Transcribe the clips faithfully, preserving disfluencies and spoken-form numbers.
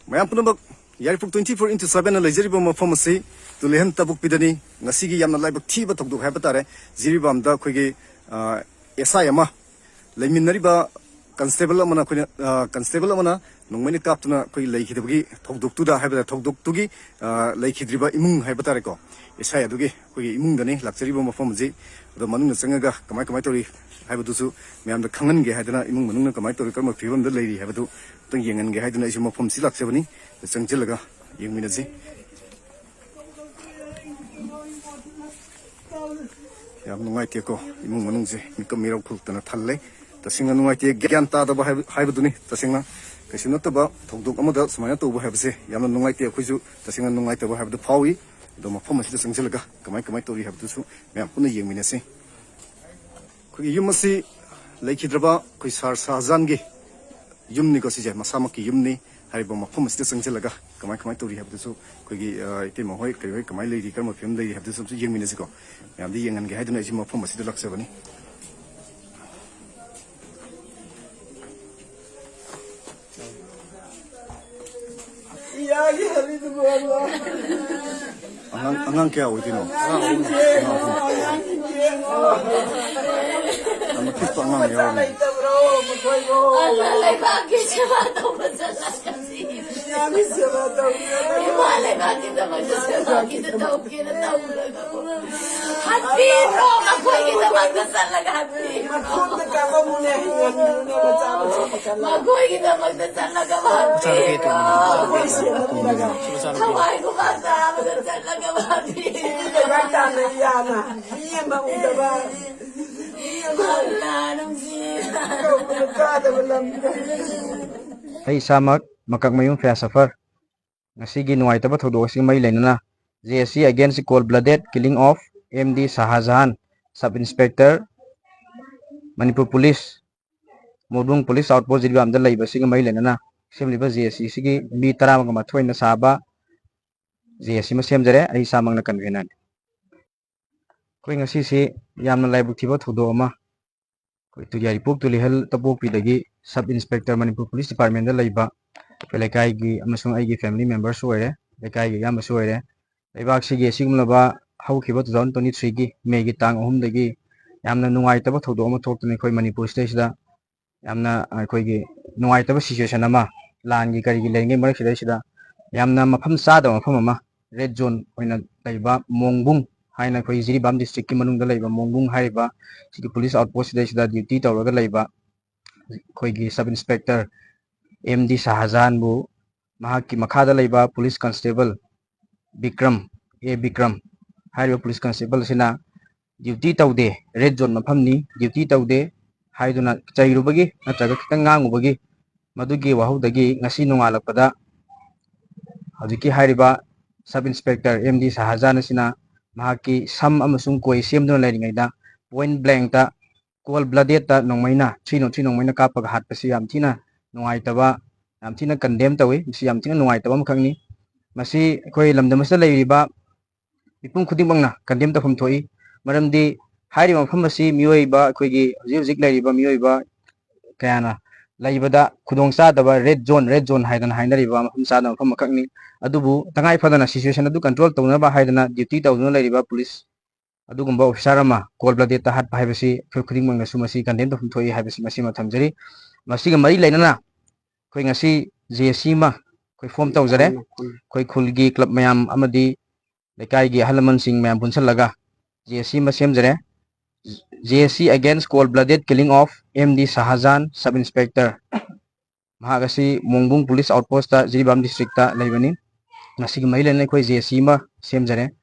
ꯃꯌꯥꯝ ꯄꯨꯝꯅꯃꯛ, ꯌꯥꯏꯔꯤꯄꯣꯛ twenty four into seven ꯂꯩꯖꯔꯤꯕ ꯃꯐꯝ ꯑꯁꯤ ꯇꯨꯂꯤꯍꯟ ꯇꯕꯨꯛꯄꯤꯗꯅꯤ꯫ ꯉꯁꯤꯒꯤ ꯌꯥꯝꯅ ꯂꯥꯏꯕꯛ ꯊꯤꯕ ꯊꯧꯗꯣꯛ ꯍꯥꯏꯕ ꯇꯥꯔꯦ, ꯖꯤꯔꯤꯕꯥꯝꯗ ꯑꯩꯈꯣꯏꯒꯤ ꯑꯦꯁ ꯑꯥꯏ ꯑꯃ ꯂꯩꯃꯤꯟꯅꯔꯤꯕ ꯀꯟꯁꯇꯦꯕꯜ ꯑꯃꯅ ꯑꯩꯈꯣꯏꯅ, ꯑ, ꯀꯟꯁꯇꯦꯕꯜ ꯑꯃꯅ ꯅꯣꯡꯃꯩꯅ ꯀꯥꯞꯇꯨꯅ ꯑꯩꯈꯣꯏ ꯂꯩꯈꯤꯗꯕꯒꯤ ꯊꯧꯗꯣꯛꯇꯨꯗ ꯍꯥꯏꯕꯗ ꯊꯧꯗꯣꯛꯇꯨꯒꯤ, ꯑ, ꯂꯩꯈꯤꯗ꯭ꯔꯤꯕ ꯏꯃꯨꯡ ꯍꯥꯏꯕ ꯇꯥꯔꯦꯀꯣ, ꯑꯦꯁ ꯑꯥꯏ ꯑꯗꯨꯒꯤ ꯑꯩꯈꯣꯏꯒꯤ ꯏꯃꯨꯡꯗꯅꯤ ꯂꯥꯛꯆꯔꯤꯕ ꯃꯐꯝ ꯑꯁꯤ꯫ ꯑꯗꯣ ꯃꯅꯨꯡꯗ ꯆꯪꯉꯒ ꯀꯃꯥꯏ ꯀꯃꯥꯏ ꯇꯧꯔꯤ ꯍꯥꯏꯕꯗꯨꯁꯨ ꯃꯌꯥꯝꯗ ꯈꯪꯍꯟꯒꯦ ꯍꯥꯏꯗꯅ, ꯏꯃꯨꯡ ꯃꯅꯨꯡꯅ ꯀꯃꯥꯏ ꯇꯧꯔꯤ, ꯀꯔꯝꯕ ꯐꯤꯕꯝꯗ ꯂꯩꯔꯤ ꯍꯥꯏꯕꯗꯨ ꯑꯝꯇꯪ ꯌꯦꯡꯍꯟꯒꯦ ꯍꯥꯏꯗꯅ ꯑꯩꯁꯨ ꯃꯐꯝꯁꯤ ꯂꯥꯛꯆꯕꯅꯤ꯫ ꯑꯗ ꯆꯪꯁꯤꯜꯂꯒ ꯌꯦꯡꯃꯤꯟꯅꯁꯤ꯫ ꯌꯥꯝ ꯅꯨꯡꯉꯥꯏꯇꯦꯀꯣ, ꯏꯃꯨꯡ ꯃꯅꯨꯡꯁꯦ ꯃꯤꯀꯞ ꯃꯤꯔꯧ ꯈꯨꯜꯂꯛꯇꯅ ꯊꯜꯂꯦ꯫ ꯇꯁꯦꯡꯅ ꯅꯨꯡꯉꯥꯏꯇꯦ, ꯒ꯭ꯌꯥꯟ ꯇꯥꯗꯕ ꯍꯥꯏꯕ-, ꯍꯥꯏꯕꯗꯨꯅꯤ꯫ ꯇꯁꯦꯡꯅ ꯀꯩꯁꯨ ꯅꯠꯇꯕ ꯊꯧꯗꯣꯛ ꯑꯃꯗ ꯁꯨꯃꯥꯏꯅ ꯇꯧꯕ ꯍꯥꯏꯕꯁꯦ ꯌꯥꯝꯅ ꯅꯨꯡꯉꯥꯏꯇꯦ꯫ ꯑꯩꯈꯣꯏꯁꯨ ꯇꯁꯦꯡꯅ ꯅꯨꯡꯉꯥꯏꯇꯕ ꯍꯥꯏꯕꯗꯨ ꯐꯥꯎꯏ꯫ ꯑꯗꯣ ꯃꯐꯝ ꯑꯁꯤꯗ ꯆꯪꯁꯤꯜꯂꯒ ꯀꯃꯥꯏ ꯀꯃꯥꯏ ꯇꯧꯔꯤ ꯍꯥꯏꯕꯗꯨꯁꯨ ꯃꯌꯥꯝ ꯄꯨꯟꯅ ꯌꯦꯡꯃꯤꯟꯅꯁꯤ꯫ ꯑꯩꯈꯣꯏꯒꯤ ꯌꯨꯝ ꯑꯁꯤ ꯂꯩꯈꯤꯗ꯭ꯔꯕ ꯑꯩꯈꯣꯏ ꯁꯥꯔ ꯁꯥꯍꯖꯥꯟꯒꯤ ꯌꯨꯝꯅꯤꯀꯣ, ꯁꯤꯁꯦ ꯃꯁꯥꯃꯛꯀꯤ ꯌꯨꯝꯅꯤ꯫ ꯍꯥꯏꯔꯤꯕ ꯃꯐꯝ ꯑꯁꯤꯗ ꯆꯪꯁꯤꯜꯂꯒ ꯀꯃꯥꯏ ꯀꯃꯥꯏ ꯇꯧꯔꯤ ꯍꯥꯏꯕꯗꯨꯁꯨ, ꯑꯩꯈꯣꯏꯒꯤ, ꯑ, ꯏꯇꯩꯃ ꯍꯣꯏ ꯀꯔꯤ ꯍꯣꯏ ꯀꯃꯥꯏ ꯂꯩꯔꯤ, ꯀꯔꯝꯕ ꯐꯤꯕꯝ ꯂꯩꯔꯤ ꯍꯥꯏꯕꯗꯨꯁꯨ ꯑꯝꯇ ꯌꯦꯡꯃꯤꯟꯅꯁꯤꯀꯣ꯫ ꯃꯌꯥꯝꯗ ꯌꯦꯡꯍꯟꯒꯦ ꯍꯥꯏꯗꯨꯅ ꯑꯩꯁꯨ ꯃꯐꯝ ꯑꯁꯤꯗ ꯂꯥꯛꯆꯕꯅꯤ꯫ ꯏꯌꯥꯒꯤ ꯍꯔꯤꯗꯨꯕꯨ ꯑꯉꯥꯡ, ꯑꯉꯥꯡ ꯀꯌꯥ ꯑꯣꯏꯗꯣꯏꯅꯣ? ꯑꯉꯥꯡ ꯑꯍꯨꯝ꯫ ꯌꯥꯝꯅ ꯄꯤꯛꯄ ꯑꯉꯥꯡ ꯌꯥꯎꯔꯝꯃꯦ꯫ ꯂꯩꯇꯕ꯭ꯔꯣ ꯃꯈꯣꯏꯕꯨ? ꯑꯜꯂꯥ ꯂꯩꯕꯥꯛꯀꯤ ꯁꯦꯕꯥ ꯇꯧꯕ ꯆꯠꯂꯒ ꯁꯤ꯫ ꯏꯌꯥꯒꯤ ꯁꯦꯕꯥ ꯇꯧꯕ ꯆꯠꯂꯒ ꯏꯃꯥ ꯂꯩꯕꯥꯛꯀꯤꯗꯃꯛꯇ ꯁꯦꯕꯥ ꯈꯤꯇ ꯇꯧꯒꯦꯅ ꯇꯧꯔꯒ ꯍꯥꯠꯄꯤꯈ꯭ꯔꯣ, ꯃꯈꯣꯏꯒꯤꯗꯃꯛꯇ ꯆꯠꯂꯒ ꯍꯥꯠꯄꯤꯈ꯭ꯔꯣ꯫ ꯃꯈꯣꯡꯗ ꯀꯥꯞꯄꯝꯃꯨꯅꯦ, ꯉꯝꯗꯅꯕ ꯆꯥꯕ ꯊꯛꯄ ꯈꯜꯂꯒ꯫ ꯃꯈꯣꯏꯒꯤꯗꯃꯛꯇ ꯆꯠꯂꯒ ꯍꯥꯠꯄꯤꯈ꯭ꯔꯣ꯫ ꯃꯈꯣꯏ ꯁꯦꯝꯃꯛꯄꯤꯔꯒ꯫ ꯊꯋꯥꯏ ꯈꯨꯕꯥꯛ ꯆꯥꯕꯗ ꯆꯠꯂꯒ ꯍꯥꯠꯄꯤꯈ꯭ꯔꯣ꯫ ꯂꯩꯕꯥꯛ ꯇꯥꯅ ꯌꯥꯅ ꯃꯤ ꯑꯃ ꯎꯗꯕ, ꯃꯤ ꯑꯃ ꯀꯧꯕꯗ ꯇꯥꯗꯕ ꯂꯝꯗ꯫ ꯑꯩ ꯏꯁꯥꯃꯛ ꯃꯀꯛꯃꯌꯨꯝ ꯐꯌꯥꯖ ꯁꯐꯔ꯫ ꯉꯁꯤꯒꯤ ꯅꯨꯡꯉꯥꯏꯇꯕ ꯊꯧꯗꯣꯛ ꯑꯁꯤꯒ ꯃꯔꯤ ꯂꯩꯅꯅ J S C against cold blooded killing of M D Shah Jahan, Sub Inspector, Manipur Police, ꯃꯣꯔꯕꯨꯡ Police Outpost ꯖꯤꯔꯤꯕꯥꯝꯗ ꯂꯩꯕꯁꯤꯒ ꯃꯔꯤ ꯂꯩꯅꯅ ꯁꯦꯝꯂꯤꯕ J S C ꯁꯤꯒꯤ ꯃꯤ ꯇꯔꯥꯃꯒ ꯃꯥꯊꯣꯏꯅ ꯁꯥꯕ J S C ꯑꯃ ꯁꯦꯝꯖꯔꯦ꯫ ꯑꯩ ꯏꯁꯥꯃꯛꯅ convener ꯅꯤ꯫ ꯑꯩꯈꯣꯏ ꯉꯁꯤꯁꯤ ꯌꯥꯝꯅ ꯂꯥꯏꯕꯛ ꯊꯤꯕ ꯊꯧꯗꯣꯛ ꯑꯃ, ꯑꯩꯈꯣꯏ ꯇꯨ-, ꯌꯥꯏꯔꯤꯄꯣꯛ Tulihal ꯇꯄꯣꯛꯄꯤꯗꯒꯤ Sub Inspector, Manipur Police Department ꯗ ꯂꯩꯕ ꯑꯩꯈꯣꯏ ꯂꯩꯀꯥꯏꯒꯤ ꯑꯃꯁꯨꯡ ꯑꯩꯒꯤ family memberꯁꯨ ꯑꯣꯏꯔꯦ, ꯂꯩꯀꯥꯏꯒꯤ ꯑꯌꯥꯝꯕꯁꯨ ꯑꯣꯏꯔꯦ꯫ ꯂꯩꯕꯥꯛꯁꯤꯒꯤ ꯑꯁꯤꯒꯨꯝꯂꯕ ꯍꯧꯈꯤꯕ two thousand twenty threeꯒꯤ Mayꯒꯤ ꯇꯥꯡ ꯑꯍꯨꯝꯗꯒꯤ ꯌꯥꯝꯅ ꯅꯨꯡꯉꯥꯏꯇꯕ ꯊꯧꯗꯣꯛ ꯑꯃ ꯊꯣꯛꯇꯨꯅ ꯑꯩꯈꯣꯏ ꯃꯅꯤꯄꯨꯔꯁꯤꯗꯩꯁꯤꯗ ꯌꯥꯝꯅ ꯑꯩꯈꯣꯏꯒꯤ ꯅꯨꯡꯉꯥꯏꯇꯕ situation ꯑꯃ, ꯂꯥꯟꯒꯤ ꯀꯔꯤꯒꯤ ꯂꯩꯔꯤꯉꯩ ꯃꯔꯛꯁꯤꯗꯩꯁꯤꯗ ꯌꯥꯝꯅ ꯃꯐꯝ ꯆꯥꯗꯕ ꯃꯐꯝ ꯑꯃ, red zone ꯑꯣꯏꯅ ꯂꯩꯕ ꯃꯣꯡꯕꯨꯡ ꯍꯥꯏꯅ ꯑꯩꯈꯣꯏ ꯖꯤꯔꯤꯕꯥꯝ districtꯀꯤ ꯃꯅꯨꯡꯗ ꯂꯩꯕ ꯃꯣꯡꯕꯨꯡ ꯍꯥꯏꯔꯤꯕ ꯁꯤꯒꯤ police outpostꯁꯤꯗꯩꯁꯤꯗ duty ꯇꯧꯔꯒ ꯂꯩꯕ ꯑꯩꯈꯣꯏꯒꯤ sub inspector M D ꯁꯍꯥꯖꯥꯟꯕꯨ ꯃꯍꯥꯛꯀꯤ ꯃꯈꯥꯗ ꯂꯩꯕ police constable Bikram, A Bikram ꯍꯥꯏꯔꯤꯕ police constable ꯑꯁꯤꯅ duty ꯇꯧꯗꯦ, red zone ꯃꯐꯝꯅꯤ, duty ꯇꯧꯗꯦ ꯍꯥꯏꯗꯨꯅ ꯆꯩꯔꯨꯕꯒꯤ ꯅꯠꯇ꯭ꯔꯒ ꯈꯤꯇꯪ ꯉꯥꯡꯉꯨꯕꯒꯤ ꯃꯗꯨꯒꯤ ꯋꯥꯍꯧꯗꯒꯤ ꯉꯁꯤ ꯅꯣꯡꯉꯥꯜꯂꯛꯄꯗ ꯍꯧꯖꯤꯛꯀꯤ ꯍꯥꯏꯔꯤꯕ sub inspector M D ꯁꯍꯥꯖꯥꯟ ꯑꯁꯤꯅ ꯃꯍꯥꯛꯀꯤ ꯁꯝ ꯑꯃꯁꯨꯡ ꯀꯣꯏ ꯁꯦꯝꯗꯨꯅ ꯂꯩꯔꯤꯉꯩꯗ point blankꯇ cold bloodedꯇ ꯅꯣꯡꯃꯩꯅ, three not three ꯅꯣꯡꯃꯩꯅ ꯀꯥꯞꯄꯒ ꯍꯥꯠꯄꯁꯤ ꯌꯥꯝ ꯊꯤꯅ ꯅꯨꯡꯉꯥꯏꯇꯕ, ꯌꯥꯝ ꯊꯤꯅ condemn ꯇꯧꯏ꯫ ꯃꯁꯤ ꯌꯥꯝ ꯊꯤꯅ ꯅꯨꯡꯉꯥꯏꯇꯕ ꯑꯃꯈꯛꯅꯤ꯫ ꯃꯁꯤ ꯑꯩꯈꯣꯏ ꯂꯝꯗꯝ ꯑꯁꯤꯗ ꯂꯩꯔꯤꯕ ꯃꯤꯄꯨꯝ ꯈꯨꯗꯤꯡꯃꯛꯅ condemn ꯇꯧꯐꯝ ꯊꯣꯛꯏ꯫ ꯃꯔꯝꯗꯤ ꯍꯥꯏꯔꯤꯕ ꯃꯐꯝ ꯑꯁꯤ ꯃꯤꯑꯣꯏꯕ, ꯑꯩꯈꯣꯏꯒꯤ ꯍꯧꯖꯤꯛ ꯍꯧꯖꯤꯛ ꯂꯩꯔꯤꯕ ꯃꯤꯑꯣꯏꯕ ꯀꯌꯥꯅ ꯂꯩꯕꯗ ꯈꯨꯗꯣꯡ ꯆꯥꯗꯕ red zone, red zone ꯍꯥꯏꯗꯅ ꯍꯥꯏꯅꯔꯤꯕ ꯃꯐꯝ ꯆꯥꯗꯕ ꯃꯐꯝ ꯑꯃꯈꯛꯅꯤ꯫ ꯑꯗꯨꯕꯨ ꯇꯉꯥꯏ ꯐꯗꯅ situation ꯑꯗꯨ control ꯇꯧꯅꯕ ꯍꯥꯏꯗꯅ duty ꯇꯧꯗꯨꯅ ꯂꯩꯔꯤꯕ police ꯑꯗꯨꯒꯨꯝꯕ officer ꯑꯃ cold bloodedꯇ ꯍꯥꯠꯄ ꯍꯥꯏꯕꯁꯤ ꯑꯩꯈꯣꯏ ꯈꯨꯗꯤꯡꯃꯛꯅꯁꯨ ꯃꯁꯤ condemn ꯇꯧꯐꯝ ꯊꯣꯛꯏ ꯍꯥꯏꯕꯁꯤ ꯃꯁꯤꯃ ꯊꯝꯖꯔꯤ꯫ ꯃꯁꯤꯒ ꯃꯔꯤ ꯂꯩꯅꯅ ꯑꯩꯈꯣꯏ ꯉꯁꯤ J A C ꯑꯃ ꯑꯩꯈꯣꯏ form ꯇꯧꯖꯔꯦ꯫ ꯑꯩꯈꯣꯏ ꯈꯨꯜꯒꯤ club ꯃꯌꯥꯝ ꯑꯃꯗꯤ ꯂꯩꯀꯥꯏꯒꯤ ꯑꯍꯜ ꯂꯃꯟꯁꯤꯡ ꯃꯌꯥꯝ ꯄꯨꯟꯁꯤꯜꯂꯒ J A C ꯑꯃ ꯁꯦꯝꯖꯔꯦ꯫ J A C against cold blooded killing of M D ꯁꯍꯥꯖꯥꯟ, sub inspector꯫ ꯃꯍꯥꯛ ꯑꯁꯤ ꯃꯣꯡꯕꯨꯡ police outpostꯇ ꯖꯤꯔꯤꯕꯥꯝ districtꯇ ꯂꯩꯕꯅꯤ꯫ ꯃꯁꯤꯒꯤ ꯃꯔꯤ ꯂꯩꯅꯅ ꯑꯩꯈꯣꯏ J A C ꯑꯃ ꯁꯦꯝꯖꯔꯦ꯫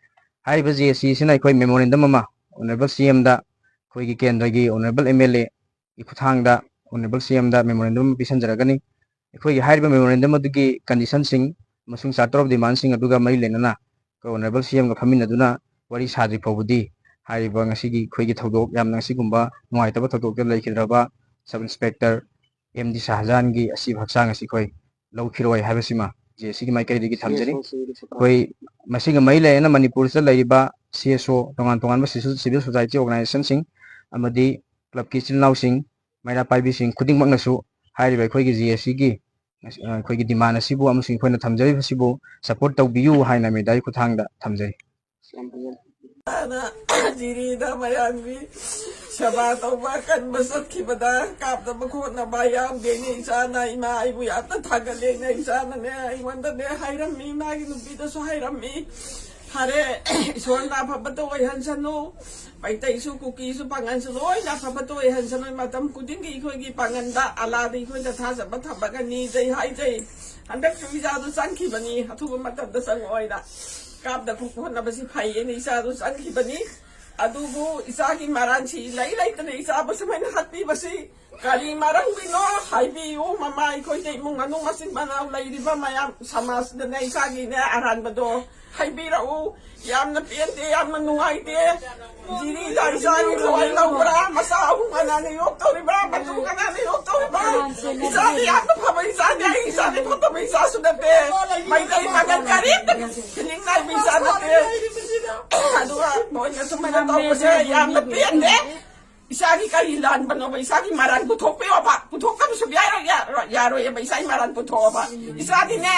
ꯍꯥꯏꯔꯤꯕ J A C ꯑꯁꯤꯅ ꯑꯩꯈꯣꯏ memorandum ꯑꯃ honourable C Mꯗ, ꯑꯩꯈꯣꯏꯒꯤ ꯀꯦꯟꯗ꯭ꯔꯒꯤ honourable M L Aꯒꯤ ꯈꯨꯠꯊꯥꯡꯗ honourable C Mꯗ memorandum ꯑꯃ ꯄꯤꯁꯤꯟꯖꯔꯒꯅꯤ꯫ ꯑꯩꯈꯣꯏꯒꯤ ꯍꯥꯏꯔꯤꯕ memorandum ꯑꯗꯨꯒꯤ conditionꯁꯤꯡ ꯑꯃꯁꯨꯡ charter of demandꯁꯤꯡ ꯑꯗꯨꯒ ꯃꯔꯤ ꯂꯩꯅꯅ ꯑꯩꯈꯣꯏ honourable C Mꯒ ꯐꯝꯃꯤꯟꯅꯗꯨꯅ ꯋꯥꯔꯤ ꯁꯥꯗ꯭ꯔꯤ ꯐꯥꯎꯕꯗꯤ ꯍꯥꯏꯔꯤꯕ ꯉꯁꯤꯒꯤ ꯑꯩꯈꯣꯏꯒꯤ ꯊꯧꯗꯣꯛ, ꯌꯥꯝꯅ ꯑꯁꯤꯒꯨꯝꯕ ꯅꯨꯡꯉꯥꯏꯇꯕ ꯊꯧꯗꯣꯛꯇ ꯂꯩꯈꯤꯗ꯭ꯔꯕ sub inspector M D ꯁꯍꯥꯖꯥꯟꯒꯤ ꯑꯁꯤꯕ ꯍꯛꯆꯥꯡ ꯑꯁꯤ ꯑꯩꯈꯣꯏ ꯂꯧꯈꯤꯔꯣꯏ ꯍꯥꯏꯕꯁꯤꯃ J A Cꯒꯤ ꯃꯥꯏꯀꯩꯗꯒꯤ ꯊꯝꯖꯔꯤ꯫ ꯑꯩꯈꯣꯏ ꯃꯁꯤꯒ ꯃꯔꯤ ꯂꯩꯅꯅ ꯃꯅꯤꯄꯨꯔꯁꯤꯗ ꯂꯩꯔꯤꯕ C S O, ꯇꯣꯉꯥꯟ ꯇꯣꯉꯥꯟꯕ civil society organizationꯁꯤꯡ ꯑꯃꯗꯤ clubꯀꯤ ꯏꯆꯤꯜ ꯏꯅꯥꯎꯁꯤꯡ, ꯃꯩꯔꯥ ꯄꯥꯏꯕꯤꯁꯤꯡ ꯈꯨꯗꯤꯡꯃꯛꯅꯁꯨ ꯍꯥꯏꯔꯤꯕ ꯑꯩꯈꯣꯏꯒꯤ J A Cꯒꯤ ꯑꯩꯈꯣꯏꯒꯤ demand ꯑꯁꯤꯕꯨ ꯑꯃꯁꯨꯡ ꯑꯩꯈꯣꯏꯅ ꯊꯝꯖꯔꯤꯕꯁꯤꯕꯨ support ꯇꯧꯕꯤꯌꯨ ꯍꯥꯏꯅ ꯃꯦꯗꯥꯒꯤ ꯈꯨꯠꯊꯥꯡꯗ ꯊꯝꯖꯔꯤ꯫ ꯏꯆꯥꯅ ꯖꯤꯔꯤꯗ ꯃꯌꯥꯝꯒꯤ ꯁꯦꯕꯥ ꯇꯧꯕ ꯀꯟꯕ ꯆꯠꯈꯤꯕꯗ ꯀꯥꯞꯅꯕ ꯈꯣꯠꯅꯕ ꯌꯥꯎꯗꯦꯅꯦ꯫ ꯏꯆꯥꯅ ꯏꯃꯥ ꯑꯩꯕꯨ ꯌꯥꯝꯅ ꯊꯥꯒꯠꯂꯦꯅ ꯏꯆꯥꯅꯅꯦ ꯑꯩꯉꯣꯟꯗꯅꯦ ꯍꯥꯏꯔꯝꯃꯤ, ꯏꯃꯥꯒꯤ ꯅꯨꯄꯤꯗꯁꯨ ꯍꯥꯏꯔꯝꯃꯤ꯫ ꯐꯔꯦ, ꯏꯁꯣꯔꯅ ꯑꯐꯕꯇ ꯑꯣꯏꯍꯟꯁꯅꯨ꯫ ꯃꯩꯇꯩꯁꯨ, ꯀꯨꯀꯤꯁꯨ, ꯄꯥꯉꯜꯁꯨ ꯂꯣꯏꯅ ꯑꯐꯕꯇ ꯑꯣꯏꯍꯟꯁꯅꯨ꯫ ꯃꯇꯝ ꯈꯨꯗꯤꯡꯒꯤ ꯑꯩꯈꯣꯏꯒꯤ ꯄꯥꯉꯜꯗ, ꯑꯂꯥꯗ ꯑꯩꯈꯣꯏꯗ ꯊꯥꯖꯕ ꯊꯝꯃꯒ ꯅꯤꯖꯩ ꯍꯥꯏꯖꯩ꯫ ꯍꯟꯗꯛꯁꯨ ꯏꯆꯥꯗꯨ ꯆꯪꯈꯤꯕꯅꯤ, ꯑꯊꯨꯕ ꯃꯇꯝꯗ ꯆꯪꯉꯛꯑꯣꯏꯅ꯫ ꯀꯥꯞꯅ ꯈꯣꯠꯅꯕꯁꯤ ꯐꯩꯌꯦꯅ ꯏꯆꯥꯗꯨ ꯆꯪꯈꯤꯕꯅꯤ꯫ ꯑꯗꯨꯕꯨ ꯏꯆꯥꯒꯤ ꯃꯔꯥꯟꯁꯤ ꯂꯩ ꯂꯩꯇꯅ ꯏꯆꯥꯕꯨ ꯁꯨꯃꯥꯏꯅ ꯍꯥꯠꯄꯤꯕꯁꯤ ꯀꯔꯤ ꯃꯔꯝꯒꯤꯅꯣ ꯍꯥꯏꯕꯤꯌꯨ꯫ ꯃꯃꯥ, ꯑꯩꯈꯣꯏꯗ ꯏꯃꯨꯡ ꯃꯅꯨꯡ ꯃꯆꯤꯟ ꯃꯅꯥꯎ ꯂꯩꯔꯤꯕ ꯃꯌꯥꯝ ꯁꯃꯥꯖꯇꯅꯦ ꯏꯆꯥꯒꯤꯅꯦ ꯑꯔꯥꯟꯕꯗꯣ ꯍꯥꯏꯕꯤꯔꯛꯎ꯫ ꯌꯥꯝꯅ ꯄꯦꯟꯗꯦ, ꯌꯥꯝꯅ ꯅꯨꯡꯉꯥꯏꯇꯦ꯫ ꯖꯤꯔꯤꯗ ꯏꯆꯥꯒꯤ ꯊꯋꯥꯏ ꯂꯧꯕ꯭ꯔꯥ? ꯃꯆꯥ ꯑꯍꯨꯝ ꯀꯅꯥꯅ ꯌꯣꯛꯇꯧꯔꯤꯕ꯭ꯔꯥ? ꯃꯇꯨ ꯀꯅꯥꯅ ꯌꯣꯛꯇꯧꯔꯤꯕ꯭ꯔꯥ? ꯏꯆꯥꯗꯤ ꯌꯥꯝꯅ ꯐꯕ ꯏꯆꯥꯅꯤ꯫ ꯑꯩ ꯏꯆꯥꯗꯤ ꯐꯠꯇꯕ ꯏꯆꯥꯁꯨ ꯅꯠꯇꯦ꯫ ꯃꯩꯇꯩ ꯃꯒꯜ ꯀꯔꯤꯝꯇ feeling ꯅꯥꯏꯕ ꯏꯆꯥ ꯅꯠꯇꯦ꯫ ꯑꯗꯨꯒ ꯃꯣꯏꯅ ꯁꯨꯃꯥꯏꯅ ꯇꯧꯕꯁꯦ ꯌꯥꯝꯅ ꯄꯦꯟꯗꯦ꯫ ꯏꯆꯥꯒꯤ ꯀꯔꯤ ꯂꯥꯟꯕꯅꯣꯕ? ꯏꯆꯥꯒꯤ ꯃꯔꯥꯜ ꯄꯨꯊꯣꯛꯄꯤꯌꯣꯕ꯫ ꯄꯨꯊꯣꯛꯇꯕ ꯁꯨꯡꯌꯥ ꯌꯥꯔꯣꯏ-, ꯌꯥꯔꯣꯏ-, ꯌꯥꯔꯣꯏꯑꯕ꯫ ꯏꯆꯥꯒꯤ ꯃꯔꯥꯜ ꯄꯨꯊꯣꯛꯑꯣꯕ꯫ ꯏꯆꯥꯗꯤꯅꯦ,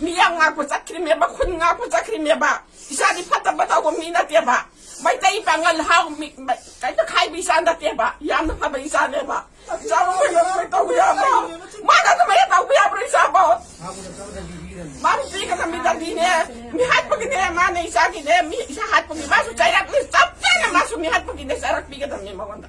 ꯃꯤꯌꯥꯝ ꯉꯥꯛꯄ ꯆꯠꯈ꯭ꯔꯤꯃꯦꯕ, ꯈꯨꯟ ꯉꯥꯛꯄ ꯆꯠꯈ꯭ꯔꯤꯃꯦꯕ꯫ ꯏꯆꯥꯗꯤ ꯐꯠꯇꯕ ꯇꯧꯕ ꯃꯤ ꯅꯠꯇꯦꯕ꯫ ꯃꯩꯇꯩ ꯄꯥꯉꯜ ꯍꯥꯎ ꯃꯤ-, ꯃ-, ꯀꯩꯝꯇ ꯈꯥꯏꯕ ꯏꯆꯥ ꯅꯠꯇꯦꯕ꯫ ꯌꯥꯝꯅ ꯐꯕ ꯏꯆꯥꯅꯦꯕ꯫ ꯏꯆꯥꯕꯨ ꯀꯩꯅꯣ ꯇꯧꯕ ꯌꯥꯕ꯭ꯔꯣ? ꯃꯥꯅ ꯑꯗꯨꯃꯥꯏꯅ ꯇꯧꯕ ꯌꯥꯕ꯭ꯔꯣ ꯏꯆꯥꯕꯣ? ꯃꯥꯕꯨ ꯄꯤꯒꯗꯕꯅꯤ ꯗꯟꯗꯤꯅꯦ꯫ ꯃꯤ ꯍꯥꯠꯄꯒꯤꯅꯦ, ꯃꯥꯅ ꯏꯆꯥꯒꯤꯅꯦ꯫ ꯃꯤ ꯏꯆꯥ ꯍꯥꯠꯄꯒꯤ ꯃꯥꯁꯨ ꯆꯩꯔꯛꯅꯤ꯫ ꯆꯞ ꯆꯥꯅ ꯃꯥꯁꯨ ꯃꯤ ꯍꯥꯠꯄꯒꯤꯅꯦ ꯆꯩꯔꯛ ꯄꯤꯒꯗꯕꯅꯤ ꯃꯉꯣꯟꯗ꯫